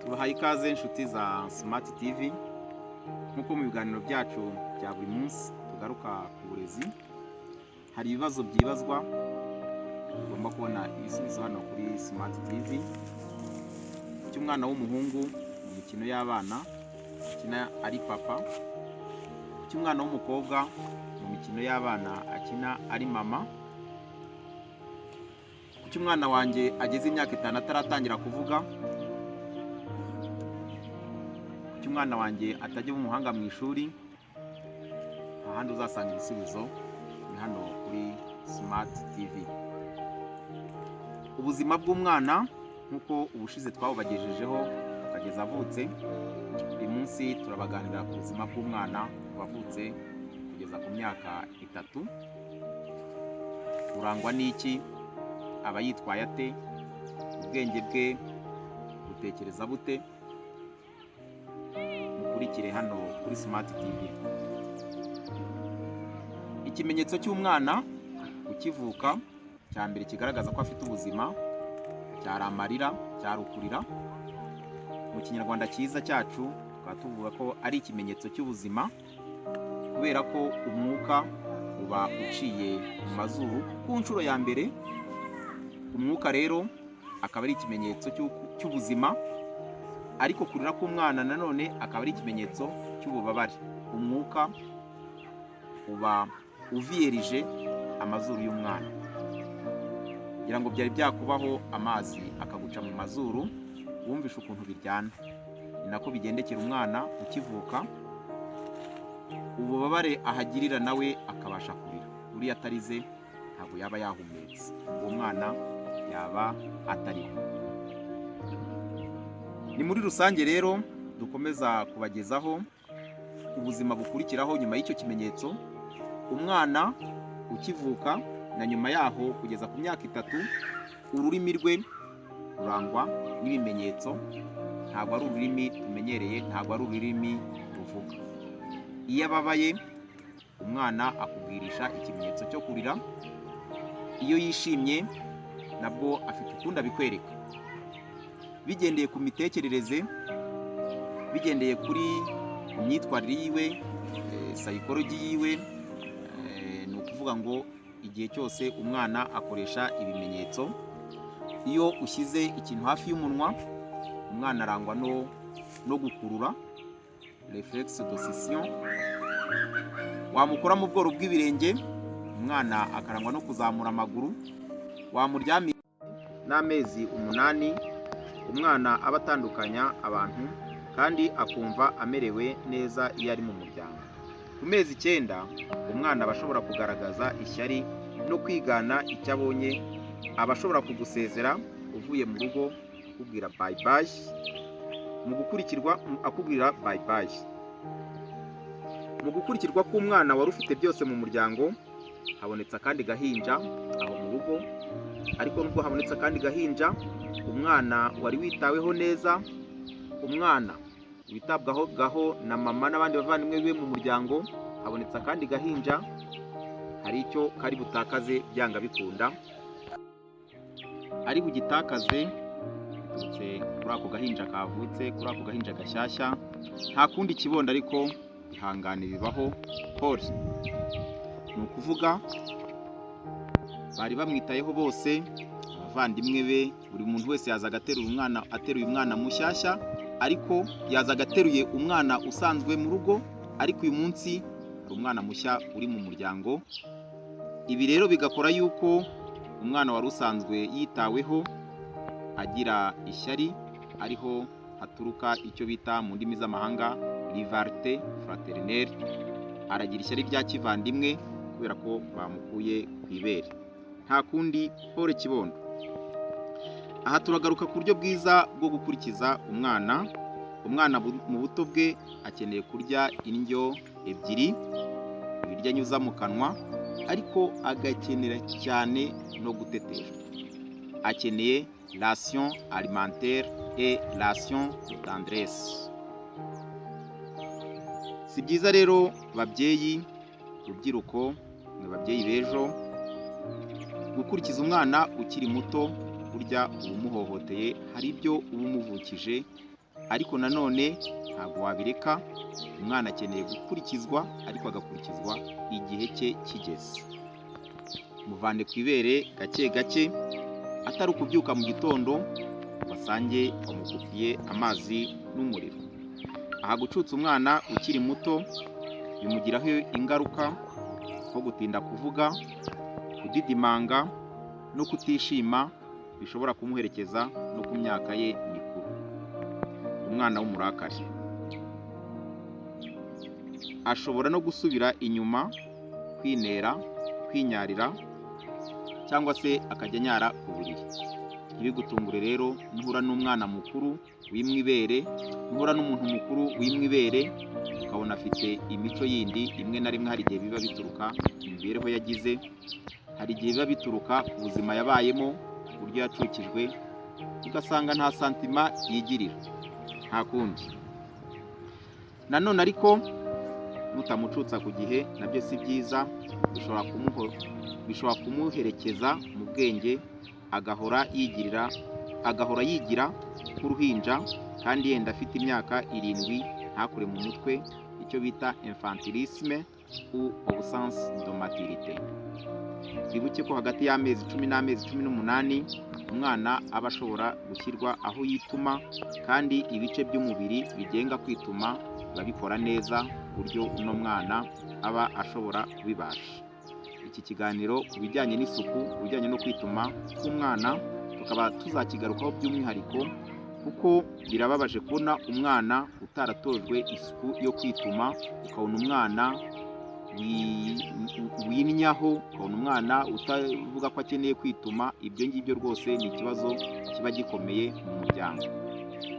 Tubahaye ikaze, inshuti za Smart TV. Nk'uko mu biganiro byacu bya buri munsi tugaruka ku burezi, hari ibibazo byibazwa tugomba kubona ibisubizo hano kuri Smart TV. Cy'umwana w'umuhungu mu mikino y'abana akina ari papa, cy'umwana w'umukobwa mu mikino y'abana akina ari mama, kuki umwana wanjye ageze imyaka 5 ataratangira kuvuga, kuki umwana wanjye atajya umuhanga mu ishuri? Nta handi uzasanga ibisubizo, ni hano kuri Smart TV. Ubuzima bw'umwana, nk'uko ubushize twawubagejejeho tukageza avutse, uyu munsi turabaganirira ku buzima bw'umwana kuva avutse kugeza ku myaka 3. Urangwa n'iki? Aba yitwaye ate? Ubwenge bwe butekereza bute? Mukurikire hano kuri Smart TV. Ikimenyetso cy'umwana ukivuka cya mbere kigaragaza ko afite ubuzima cyari amarira, cyari ukurira. Mu Kinyarwanda cyiza cyacu tukaba tuvuga ko ari ikimenyetso cy'ubuzima, kubera ko umwuka uba uciye mu mazuru ku nshuro ya mbere. Umwuka rero akaba ari ikimenyetso cy'ubuzima, ariko kurira k'umwana nanone akaba ari ikimenyetso cy'ububabare. Umwuka uba uviyerije amazuru y'umwana. Kugira ngo byari byakubaho amazi akaguca mu mazuru, wumvishe ukuntu biryana. Ni nako bigendekera umwana ukivuka, ububabare ahagirira nawe akabasha kurira. Uriya atarize ntabwo yaba yahumetse, uwo mwana yaba atariho. Ni muri rusange rero dukomeza kubagezaho ubuzima bukurikiraho nyuma y'icyo kimenyetso. Umwana ukivuka na nyuma yaho kugeza ku myaka 3, ururimi rwe rurangwa n'ibimenyetso. Ntabwo ari ururimi tumenyereye, ntabwo ari ururimi ruvuga. Iyo ababaye, umwana akubwirisha ikimenyetso cyo kurira. Iyo yishimye nabwo afite ukundi abikwereka, bigendeye ku mitekerereze, bigendeye kuri myitwarire yiwe, psychology yiwe. Ni ukuvuga ngo igihe cyose umwana akoresha ibimenyetso. Iyo ushyize ikintu hafi y'umunwa, umwana arangwa no gukurura, réflexe de succion. Wamukora mu bworo bw'ibirenge, umwana akarangwa no kuzamura amaguru. Wamuryamisha n'amezi 8, umwana aba atandukanya abantu kandi akumva amerewe neza iyo ari mu muryango. Ku mezi 9, umwana aba ashobora kugaragaza ishyari no kwigana icyo abonye. Aba ashobora kugusezera uvuye mu rugo, akubwira bye bye, mu gukurikirwa akubwira bye bye. Mu gukurikirwa k'umwana wari ufite byose mu muryango, habonetse akandi gahinja aho mu rugo. Ariko nubwo habonetse akandi gahinja, umwana wari witaweho neza, umwana witabwaho gaho na mama n'abandi bavandimwe be mu muryango, habonetse akandi gahinja, hari icyo kari butakaze byanga bikunda. Ari bugitakaze biturutse kuri ako gahinja kavutse, kuri ako gahinja gashyashya. Nta kundi kibondo, ariko ihangane, bibaho, pole. Ni ukuvuga bari bamwitayeho bose, abavandimwe be, buri muntu wese yazaga ateruye umwana, ateruye umwana mushyashya, ariko yazaga ateruye umwana usanzwe mu rugo. Ariko uyu munsi hari umwana mushya uri mu muryango. Ibi rero bigakora yuko umwana wari usanzwe yitaweho agira ishyari, ariho haturuka icyo bita mu ndimi z'amahanga rivalité fraternelle. Aragira ishyari rya kivandimwe kubera ko bamukuye ku ibere. Nta kundi, pole kibondo. Aha turagaruka ku buryo bwiza bwo gukurikiza umwana. Umwana mu buto bwe akeneye kurya indyo ebyiri, ibiryo anyuza mu kanwa, ariko agakenera cyane no guteteshwa. Akeneye ration alimentaire et ration de tendresse. Si byiza rero, babyeyi, rubyiruko, mwe babyeyi b'ejo, gukurikiza umwana ukiri muto. Burya uba umuhohoteye, hari ibyo uba umuvukije. Ariko nanone ntabwo wabireka, umwana akeneye gukurikizwa, ariko agakurikizwa igihe cye kigeze. Muvane ku ibere gake gake, atari ukubyuka mu gitondo basange bamukupiye amazi n'umuriro. Aha gucutsa umwana ukiri muto bimugiraho ingaruka nko gutinda kuvuga, kudidimanga no kutishima, bishobora kumuherekeza no ku myaka ye mikuru. Umwana w'umurakare ashobora no gusubira inyuma, kwinera, kwinyarira, cyangwa se akajya anyara ku buriri. Ntibigutungure rero nuhura n'umwana mukuru wimwa ibere, nuhura n'umuntu mukuru wimwa ibere, ukabona afite imico yindi. Rimwe na rimwe hari igihe biba bituruka ku mibereho yagize, hari igihe biba bituruka ku buzima yabayemo, uburyo yacukijwe, ugasanga nta sentiment yigirira. Nta kundi nanone, ariko nutamucutsa ku gihe nabyo si byiza, bishobora kumuherekeza mu bwenge, agahora yigirira, agahora yigira nk'uruhinja kandi yenda afite imyaka 7, ntakure mu mutwe, icyo bita infantilisme ou absence de maturité. Twibuke ko hagati y'amezi 10 n'amezi 18 umwana aba ashobora gushyirwa aho yituma, kandi ibice by'umubiri bigenga kwituma biba bikora neza ku buryo uno mwana aba ashobora kubibasha. Iki kiganiro ku bijyanye n'isuku, ku bijyanye no kwituma k'umwana, tukaba tuzakigarukaho by'umwihariko, kuko birababaje kubona umwana utaratojwe isuku yo kwituma, ukabona umwana winnyaho, ukabona umwana utavuga ko akeneye kwituma. Ibyo ngibyo rwose ni ikibazo kiba gikomeye mu muryango.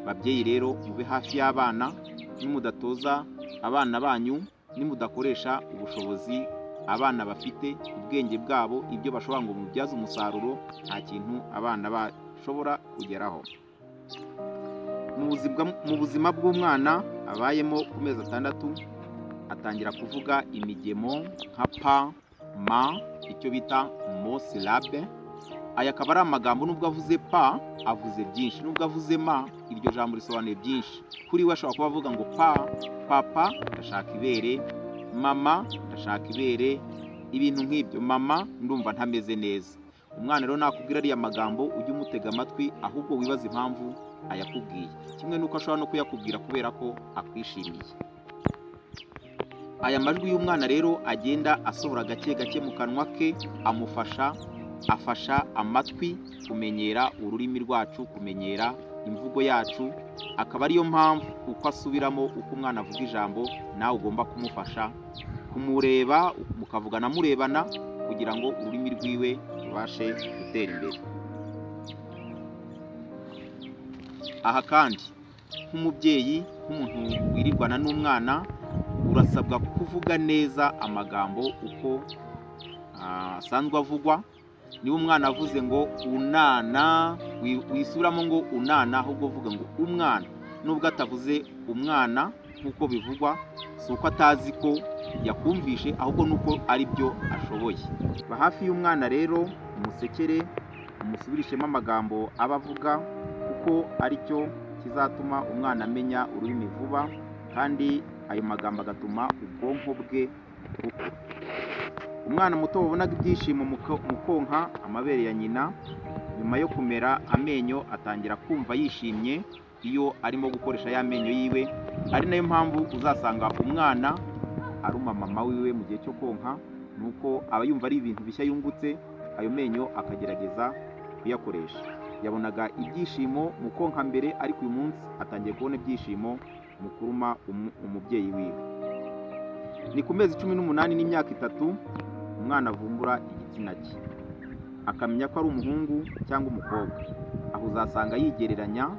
Babyeyi rero, mube hafi y'abana. Nimudatoza abana banyu, nimudakoresha ubushobozi abana bafite, ubwenge bwabo, ibyo bashobora ngo mubyaze umusaruro, nta kintu abana bashobora kugeraho. Mu buzima bw'umwana abayemo, ku mezi 6 atangira kuvuga imigemo nka pa, ma, icyo bita mots-syllabes. Aya akaba ari amagambo, nubwo avuze pa avuze byinshi, nubwo avuze ma, iryo jambo risobanuye byinshi kuri we. Ashobora kuba avuga ngo pa, papa ndashaka ibere, mama ndashaka ibere, ibintu nk'ibyo, mama ndumva ntameze neza. Umwana rero nakubwira ariya magambo, ujye umutega amatwi, ahubwo wibaze impamvu ayakubwiye, kimwe n'uko ashobora no kuyakubwira kubera ko akwishimiye. Aya majwi y'umwana rero agenda asohora gake gake mu kanwa ke amufasha, afasha amatwi kumenyera ururimi rwacu, kumenyera imvugo yacu. Akaba ariyo mpamvu uko asubiramo, uko umwana avuga ijambo, nawe ugomba kumufasha kumureba, mukavugana murebana, kugira ngo ururimi rwiwe rubashe gutera imbere. Aha kandi nk'umubyeyi, nk'umuntu wirirwana n'umwana, urasabwa kuvuga neza amagambo uko asanzwe avugwa. Niba umwana avuze ngo unana, wisubiramo ngo unana, ahubwo uvuga ngo umwana. Nubwo atavuze umwana nk'uko bivugwa, si uko atazi ko yakumvishe, ahubwo nuko ari byo ashoboye. Ba hafi y'umwana rero, umusekere, umusubirishemo amagambo aba avuga, kuko aricyo kizatuma umwana amenya ururimi vuba, kandi ayo magambo agatuma ubwonko bwe bukura. Umwana muto wabonaga ibyishimo mu konka amabere ya nyina, nyuma yo kumera amenyo atangira kumva yishimye iyo arimo gukoresha ya menyo yiwe, ari nayo mpamvu uzasanga umwana aruma mama wiwe mu gihe cyo konka, ni uko aba yumva ari ibintu bishya yungutse, ayo menyo akagerageza kuyakoresha. Yabonaga ibyishimo mu konka mbere, ariko uyu munsi atangiye kubona ibyishimo mu kuruma umubyeyi wiwe. Ni ku mezi 18 n'imyaka 3 umwana avumbura igitsina cye, akamenya ko ari umuhungu cyangwa umukobwa. Aho uzasanga yigereranya,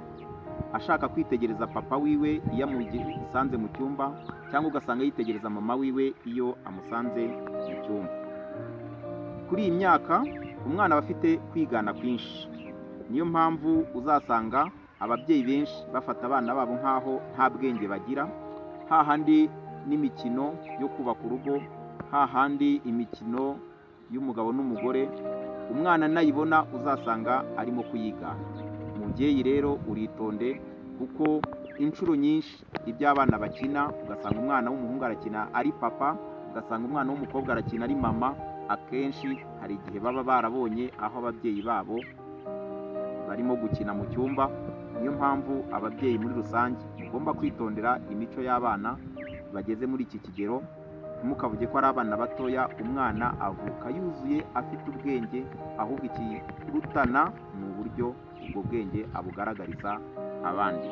ashaka kwitegereza papa wiwe iyo amusanze mu cyumba, cyangwa ugasanga yitegereza mama wiwe iyo amusanze mu cyumba. Kuri iyi myaka umwana aba afite kwigana kwinshi. Niyo mpamvu uzasanga ababyeyi benshi bafata abana babo nk'aho nta bwenge bagira, hahandi n'imikino yo kubaka urugo, hahandi imikino y'umugabo n'umugore, umwana nayibona uzasanga arimo kuyigana. Mubyeyi rero, uritonde. Kuko inshuro nyinshi ibyo abana bakina, ugasanga umwana w'umuhungu arakina ari papa, ugasanga umwana w'umukobwa arakina ari mama, akenshi hari igihe baba barabonye aho ababyeyi babo barimo gukina mu cyumba. Niyo mpamvu ababyeyi muri rusange mugomba kwitondera imico y'abana bageze muri iki kigero. Ntimukavuge ko ari abana batoya. Umwana avuka yuzuye, afite ubwenge, ahubwo ikirutana ni uburyo ubwo bwenge abugaragariza abandi.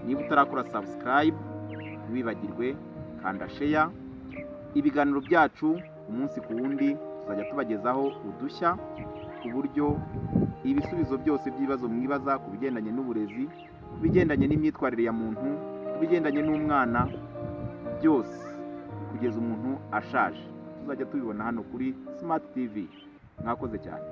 Niba utarakora subscribe, ntiwibagirwe, kanda share. Ibiganiro byacu umunsi ku wundi tuzajya tubagezaho udushya, ku buryo ibisubizo byose by'ibibazo mwibaza ku bigendanye n'uburezi, ku bigendanye n'imyitwarire ya muntu, ku bigendanye n'umwana, byose kugeza umuntu ashaje, tuzajya tubibona hano kuri Smart TV. Mwakoze cyane.